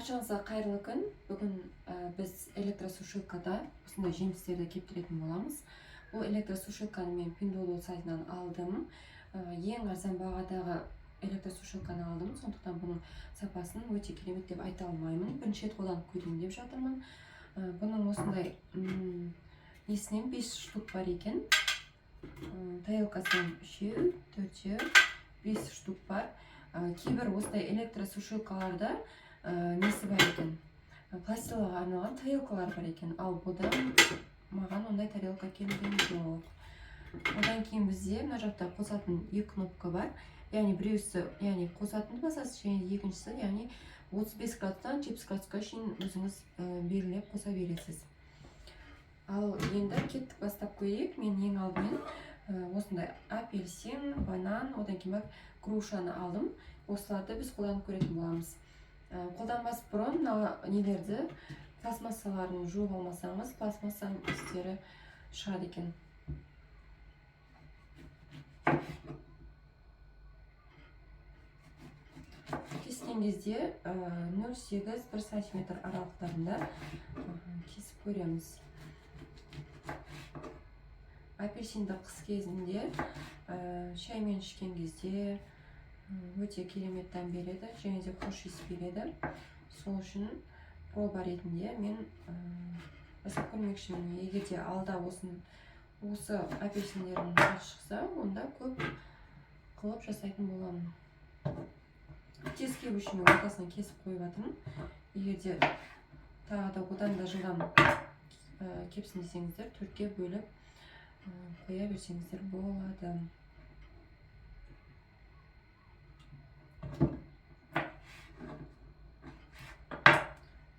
Баршаңызға қайырлы күн. Бүгін біз электросушилкада осындай жемістерді кептіретін боламыз. Бұл электросушилканы мен Pinduoduo сайтынан алдым. Ең арзан бағадағы электросушилканы алдым, сондықтан бұның сапасын өте керемет деп айта алмаймын. Бірінші рет қолданып көрейін деп жатырмын. Бұның осындай несінен 5 штук бар екен. Тарелкасынан үшеу, төртеу, 5 штук бар. Кейбір осындай электросушилкаларда несі бар екен, пластилаға арналған тарелкалар бар екен, ал бұдан маған ондай тарелка келген жоқ. Одан кейін бізде мына жақта қосатын екі кнопка бар, яғни біреусі, яғни қосатынды басасыз, және екіншісі, яғни 35 градустан 70 градусқа шейін өзіңіз белгілеп қоса бересіз. Ал енді кеттік, бастап көрейік. Мен ең алдымен осындай апельсин, банан, одан кейін барып грушаны алдым. Осыларды біз қолданып көретін боламыз. Қолданбас бұрын мына нелерді, пластмассаларын жуып алмасаңыз, пластмассаның иістері шығады екен. Кескен кезде 0,8-1 сантиметр аралықтарында кесіп көреміз. Апельсинді қыс кезінде шаймен ішкен кезде өте керемет дәм береді және де хош иіс береді. Сол үшін проба ретінде мен жасап көрмекшімін. Егер де алда осы апельсиндердің жақсы шықса, онда көп қылып жасайтын боламын. Тез кебу үшін мен ортасынан кесіп қойып жатырмын. Егер де тағы да одан да жылдам кепсін десеңіздер, төртке бөліп қоя берсеңіздер болады.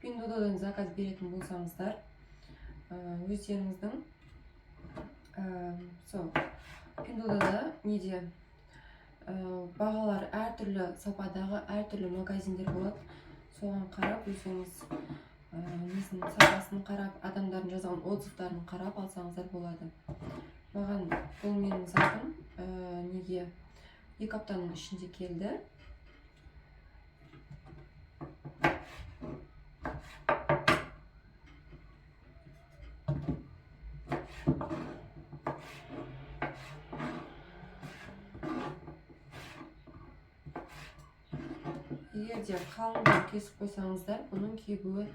Pinduoduoдан заказ беретін болсаңыздар, өздеріңіздің сол Pinduoduoда неде бағалар әртүрлі, сападағы әртүрлі магазиндер болады. Соған қарап өздеріңіз несін, сапасын қарап, адамдардың жазған отзывтарын қарап алсаңыздар болады. Маған бұл менің затым неге 2 аптаның ішінде келді. Егер де қалыңдау кесіп қойсаңыздар, бұның кебуі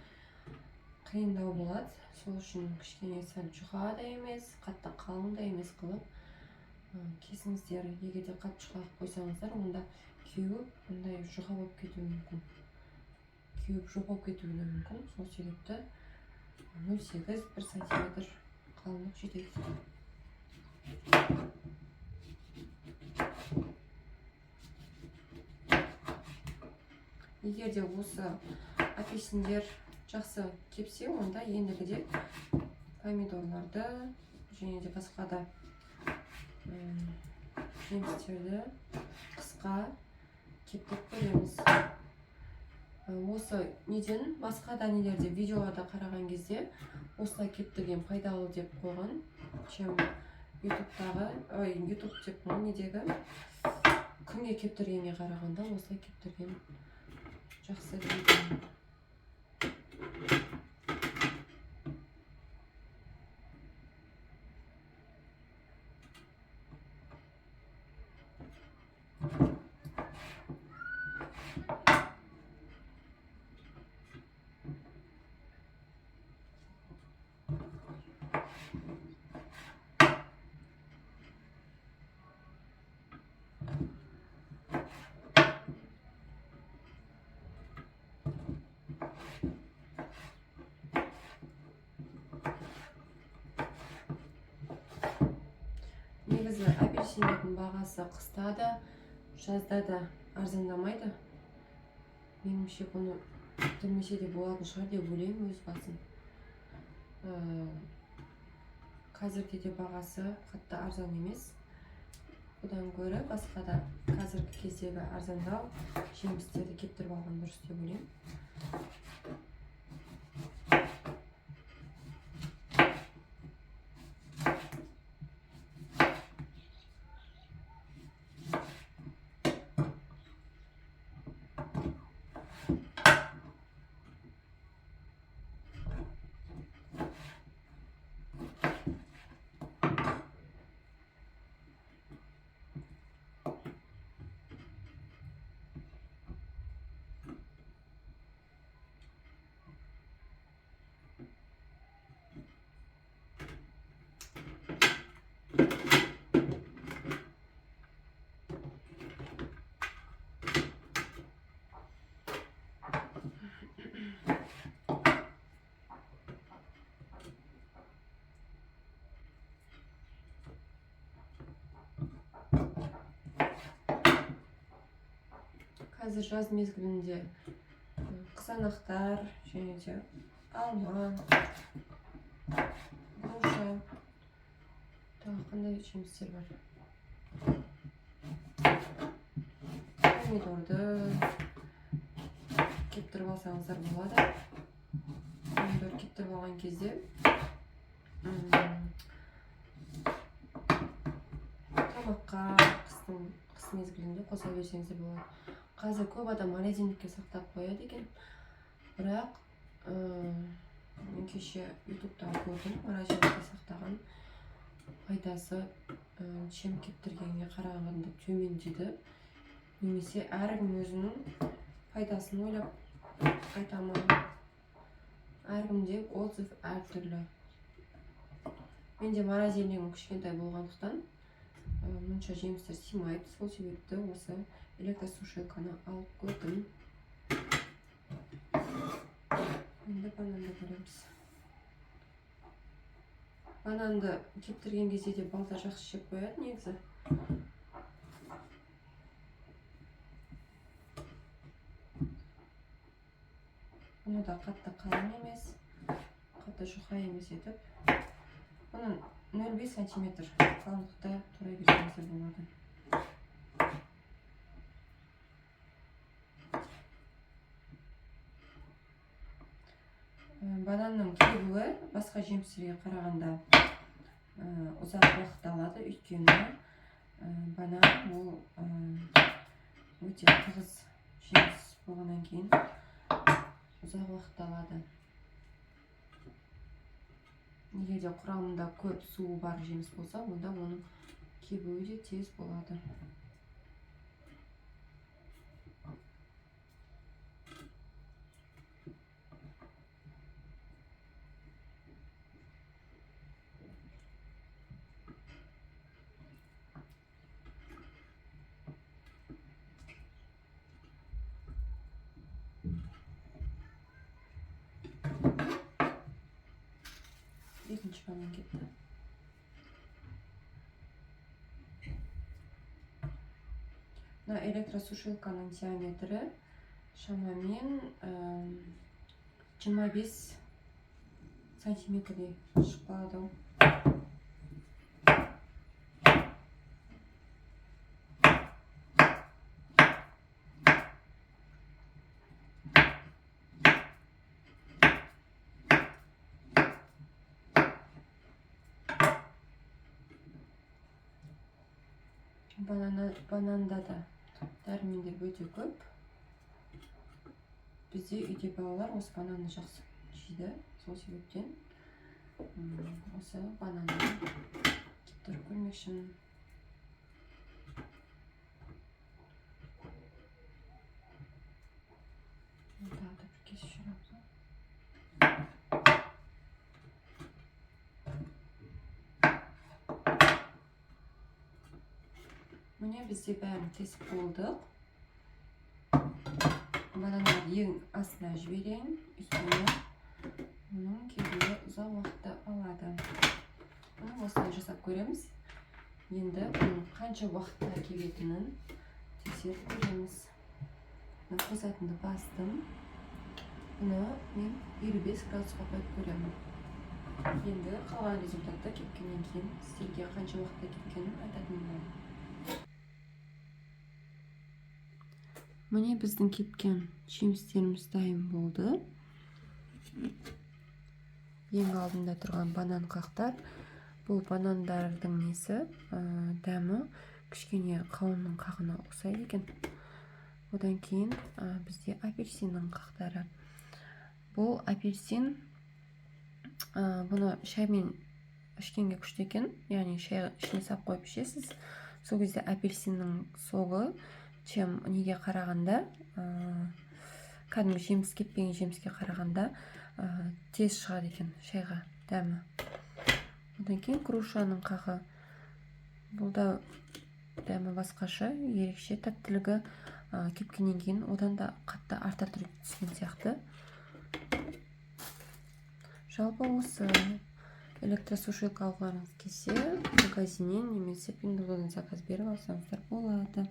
қиындау болады. Сол үшін кішкене сәл жұқа да емес, қатты қалың да емес қылып кесіңіздер. Егер де қатты жұқа қылып қойсаңыздар, онда кеуіп, бұндай жұқа болып кетуі мүмкін, кеуіп жоқ болып кетуі де мүмкін. Сол себепті 0,8-1 сантиметр қалыңдық жетеді. Егер де осы апельсиндер жақсы кепсе, онда ендігіде помидорларды және де басқа да жемістерді қысқа кептіріп көреміз. Осы неден басқа да нелерде, видеоларда қараған кезде осылай кептірген пайдалы деп қойған, чем ютубтағы, ой, ютуб деп, недегі күнге кептіргенге қарағанда осылай кептірген жақсы дейді. Негізі апельсиндердің бағасы қыста да, жазда да арзандамайды. Меніңше, бұны кептірмесе де болатын шығар деп ойлаймын өз басым. Қазірде де бағасы қатты арзан емес. Бұдан гөрі басқа да қазіргі кездегі арзандау жемістерді кептіріп алған дұрыс деп ойлаймын. Қазір жаз мезгілінде қызанақтар және де алма, груша, тағы қандай жемістер бар? Помидорды кептіріп алсаңыздар болады. Помидор кептіріп алған кезде тамаққа қыс мезгілінде қоса берсеңіздер болады. Қазір көп адам морозильникке сақтап қояды екен, бірақ мен кеше ютубтан көрдім, морозильникке сақтаған пайдасы чем кептіргенге қарағанда төмен дейді. Немесе әркім өзінің пайдасын ойлап айта ма, әркімде отзыв әртүрлі. Менде морозильнигім кішкентай болғандықтан мұнша жемістер сыймайды, сол себепті осы электросушилканы алып көрдім. Енді бананды көреміз. Бананды кептірген кезде де балдар жақсы жеп қояды негізі. Бұны да қатты қалың емес, қатты жұқа емес етіп, бұны 0,5 сантиметр қалыңдықта турай берсеңіздер болады. Бананның кебуі басқа жемістерге қарағанда ұзақ уақыт алады, өйткені банан ол өте тығыз жеміс болғаннан кейін ұзақ уақыт алады. Егер де құрамында көп суы бар жеміс болса, онда оның кебуі де тез болады. Екінші банан кетті. Мына электросушилканың диаметрі шамамен 25 сантиметрдей шығып қалады ау. Бананда да дәрумендер өте көп. Бізде үйде балалар осы бананды жақсы жейді, сол себептен осы бананды кептіріп көрмекшімін. Тағы да бір кесіп жібереміз. Міне бізде бәрін кесіп болдық. Банандарды ең астына жіберейін, өйткені оның кебуі ұзақ уақытты алады. Бұны осылай жасап көреміз. Енді бұның қанша уақытта кебетінін тексеріп көреміз. Мына қосатынды бастым. Бұны мен 55 градусқа қойып көремін. Енді қалған результатты кепкеннен кейін сіздерге қанша уақытта кепкенін айтатын боламын. Міне біздің кепкен жемістеріміз дайын болды. Ең алдында тұрған банан қақтар. Бұл банандардың несі, дәмі кішкене қауынның қағына ұқсайды екен. Одан кейін бізде апельсиннің қақтары. Бұл апельсин, бұны шаймен ішкенге күшті екен, яғни шай ішіне сап қойып ішесіз. Сол кезде апельсиннің согы, чем неге қарағанда, кәдімгі жеміс кеппеген жеміске қарағанда, тез шығады екен шайға дәмі. Одан кейін грушаның қағы. Бұл да дәмі басқаша, ерекше тәттілігі, кепкеннен кейін одан да қатты арта түскен сияқты. Жалпы осы электросушилка алғыларыңыз келсе, магазиннен немесе Пиндуодуодан заказ беріп алсаңыздар болады.